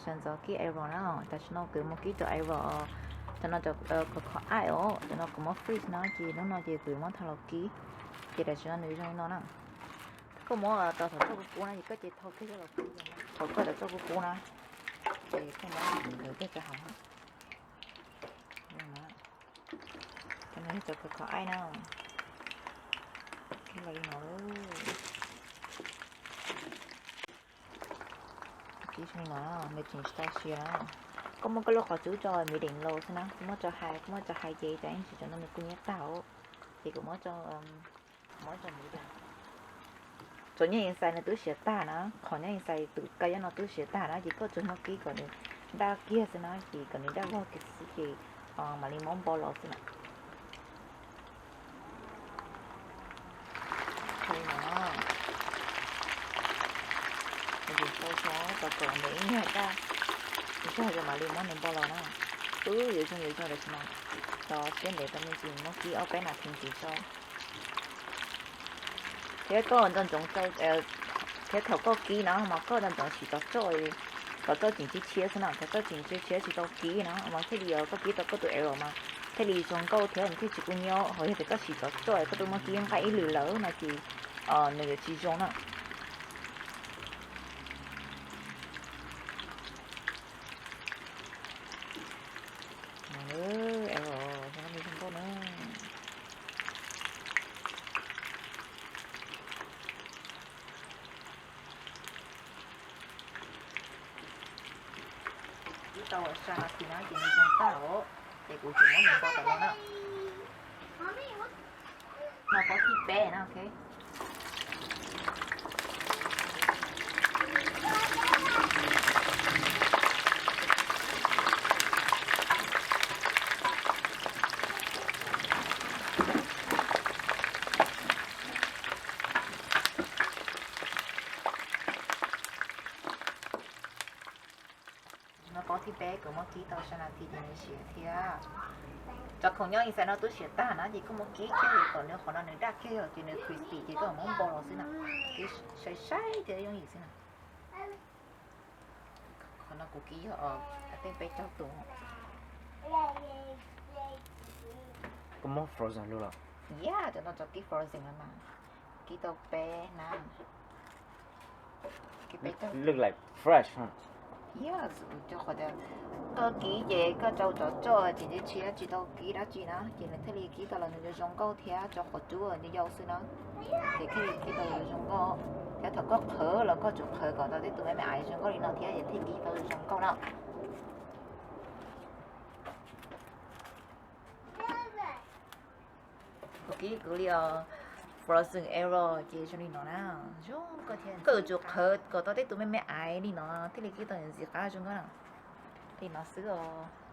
Sawv ntxov kib arrow na, tam sim no kuv muab kib rau arrow, cov no cov khov khov aib os, cov no kuv muab freeze no ces hnub no ces kuv muab tha los kib, ces tam sim no nws zoo li no na. Koj muab tau thaum txoj kub kub na ces koj ces thau kiag coj los kib, thaum koj tau txoj kub kub na, ces koj muab ntawd coj rau hauv. Cov no yog cov khov khov aib na, kib los li no. Kib zoo li no, nws tseem tsis tau sia na. Koj muab koj lub qhov cub rau medium low xwb na, koj muab rau high, koj muab rau high ces cov ib ntsis cov no nws kuj nyiab tag os. Ces kuv muab rau, muab rau medium. Txhuam nyob inside nws twb siav tag na, qhov nyob inside tus kab yob no twb siav tag na, ces koj tsuas muab kib kom nws daj kiag xwb na, ces kom nws daj vog kiag xwb ces mam li muab npo los xwb na. Li no, sau sau kom kom nws ib nyuag daj zog ces mam li muab nws npo los na. Wb yuav zoo yuav zoo tam sim no, tos siab ntev tau me ntsis, muab kib ob peb nas this ntxiv tso. Thiab koj nco ntsoov, thiab thaum koj kib no mas koj nco ntsoov siv cov tsoj, cov tsoj tseem tshiab tshiab xwb na, cov tsoj tseem tshiab tshiab tsis tau kib no mas thiaj li koj kib tau koj tus arrow mas thiaj li zoo nkauj thiab nws thiaj tsis kub nyob. Ho yog tias koj siv cov tsoj koj twb muab kib nqaij ib lwm lawm no ces nws yuav tsis zoo na. Arrow zoo nkauj na. Kib tau xya nas this no ces nws zoo tag os, ces kuv tseem muab nws npo tom no na. No pob thib peb na, ok. No pob thib peb kuv muab kib tau xya nas this ces nws siav thiab. Cov khoom nyob inside no twb siav tag na ces koj muab kib kiag kom nws qhov no nws daj kiag ces nws crispy ces koj muab npo los xwb na. Kib sai sai thiab yooj yim xwb na. Qhov no kuv kib yog teej peb caug tus. Koj muab frozen los? Yeah, cov no cov kib frozen no na. Kib tau peb hnab. Look like fresh, huh? Yes, rau qhov tias koj kib ces koj rau cov tsoj tseem tshiab tsis tau kib dab tsi na, ces nws thiaj li kib tau los nws yuav zoo nkauj thiab rau qhov cub nws yau xwb na. Ces thiaj li kib tau zoo nkauj. Thiab thaum koj qhwv los koj tsum qhwv kom tau tej tus me me aiv zoo nkauj li no thiab ces thiaj kib tau zoo nkauj na. Kuv kib kuv li os, frozen arrow ces zoo li no na, zoo nkauj thiab. Koj yuav tsum qhwv kom tau tej tus me me aiv li no thiaj li kib tau ntxim qab zoo nkauj na. Li no xwb os.